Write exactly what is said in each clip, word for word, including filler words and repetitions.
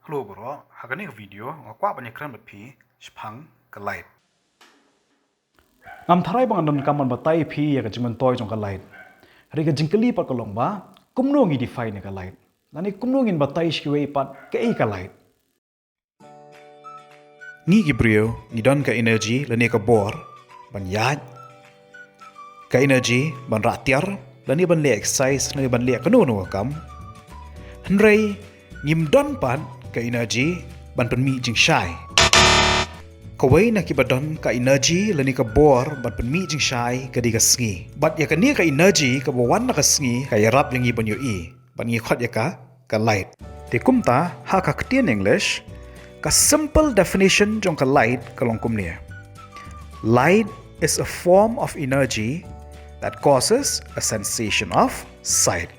Hello baroh, ha kane ka video nga kwah ban ïakren bad phi shaphang ka light. Ngam tharai ba ngan donkam ban batai ïa phi ïa ka jingmyntoi jong ka light. Hynrei ka jingkylli pat ka long ba kumno ngi define ïa ka light, lane kumno ngin batai sha kiwei pat kaei ka light. Ngi ki briew ngi don ka energy lane ka bor ban ïaid, ka energy ban rah tiar lane ban leh exercise lane ban leh kano kano ka kam. Hynrei ngim don pat ka energy ban pynmih jingshai. Kawei na kiba don ka energy lane ka bor ban pynmih jingshai ka dei ka sngi. Bad ïa kane ka energy kaba wan na ka sngi ka ïarap ïa ngi ban ïohi, bad ngi khot ïa ka ka light. Te kumta ha ka ktien English, ka simple definition jong ka light ka long kumne: Light is a form of energy that causes a sensation of sight.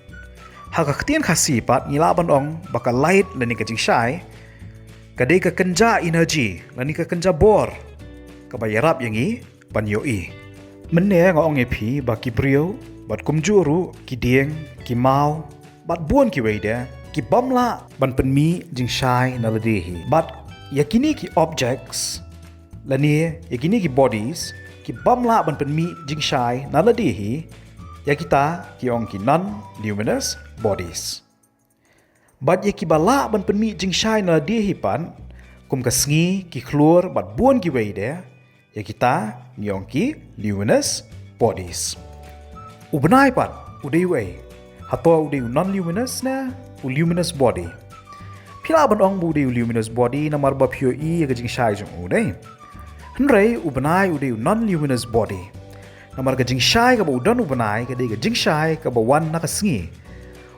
Ha ka ktien Khasi pat ngi lah ban ong ba ka light lane ka jingshai ka dei ka kynja energy lane ka kynja bor kaba ïarap ïa ngi ban ïohi. Mynne nga ong ïa phi ba ki briew bad kumjuh ruh ki dieng, ki maw bad bun kiwei de ki bym lah ban pynmih jingshai na lade hi. Bad ïa kine ki objects lane ïa kine ki bodies ki bym lah ban pynmih jingshai na lade hi, ïa kita ki ong ki non-luminous bodies. Bad ïa kiba lah ban pynmih jingshai na lade hi pat, kum ka sngi, ki khlur bad bun kiwei de, ïa kita ngi ong ki luminous bodies. U bnai pat u dei uei? Hato u dei u non-luminous ne u luminous body? Phi lah ban ong ba u dei u luminous body namar ba phi ïohi ïa ka jingshai jong u, dei? Hynrei u bnai u dei u non-luminous body namar ka jingshai kaba u don u bnai ka dei ka jingshai kaba wan na ka sngi.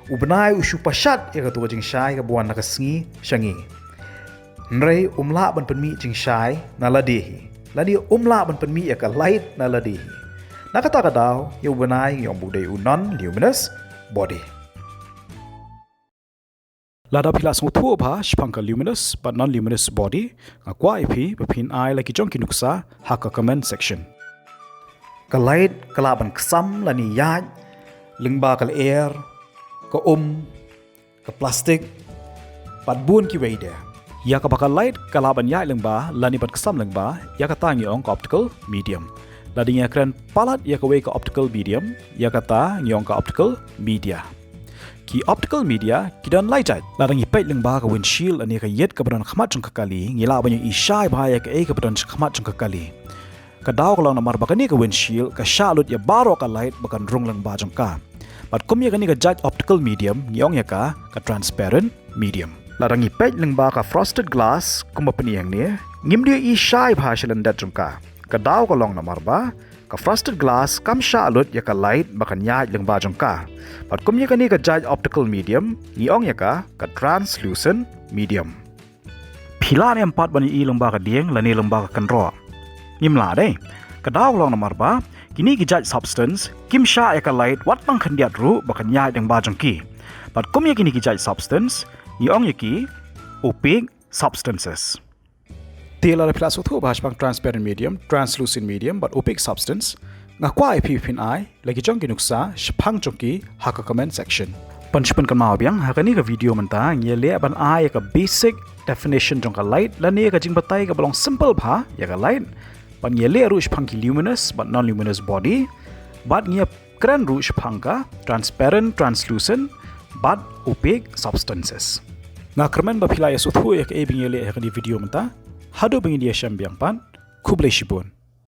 U bnai u shu pashat ïa kato ka jingshai kaba wan na ka sngi sha ngi. Hynrei um lah ban pynmih jingshai na lade hi, lane um lah ban pynmih ïa ka light na lade hi. Na kata ka daw ïa u bnai ngi ong ba u dei u non-luminous body. Lada phi la sngewthuh bha shaphang ka luminous bad non-luminous body, nga kwah ïa phi ba phin ai la ki jong ki nuksa ha ka comment section. Ka light ka lah ban ksam lane ïaid lyngba ka lyer, ka um, ka plastik bad bun kiwei de. Ïa kaba ka light ka lah ban ïaid lyngba lane ban ksam lyngba, ïa kata ngi ong ka optical medium. Lada ngi kren palat ïa kawei ka optical medium, ïa kata ngi ong ka optical media. Ki optical media ki don lai jait. Lada ngi peit lyngba ka windshield lane ka ïit kaba don khmat jong ka kali, ngi lah ban ïohi shai bha ïa kaei kaba don khmat jong ka kali. Ka daw ka long namar ba kane ka windshield ka shah lut ïa baroh ka light ba kan rung lyngba jong ka. Bad kum ïa kane ka jait optical medium ngi ong ïa ka ka transparent medium. Lada ngi peit lyngba ka frosted glass kumba pynïeng ne, ngim dei ïohi shai bha sha lyndet jong ka. Ka daw ka long namar ba ka frosted glass kam shah lut ïa ka light ba kan ïaid lyngba jong ka. Bad kum ïa kane ka jait optical medium ngi ong ïa ka ka translucent medium. Phi lah ne em pat ban ïohi lyngba ka dieng lane lyngba ka kynroh? Ngim lah, dei. Ka daw ka long namar ba kine ki jait substance kim shah ïa ka light wat tang khyndiat ruh ba kan ïaid lyngba jong ki. Bad kum ïa kine ki jait substance ngi ong ïa ki opaque substances. Te lada phi la sngewthuh bha shaphang transparent medium, translucent medium bad opaque substance, nga kwah ïa phi phin ai la ki jong ki nuksa shaphang jong ki ha ka comment section. Ban shu pynkynmaw biang, ha kane ka video mynta ngi ïaleh ban ai ïa ka basic definition jong ka light lane ka jingbatai kaba long simple bha ïa ka light. Bad ngi ïaleh ruh shaphang ki luminous bad non-luminous body. Bad ngi kren ruh shaphang ka transparent, translucent bad opaque substances. Nga kyrmen ba phi la ïa sngewthuh ïa kaei ba ngi ïaleh ha kane ka video mynta. Haduh ba ngin ïashem biang pat, khublei shibun.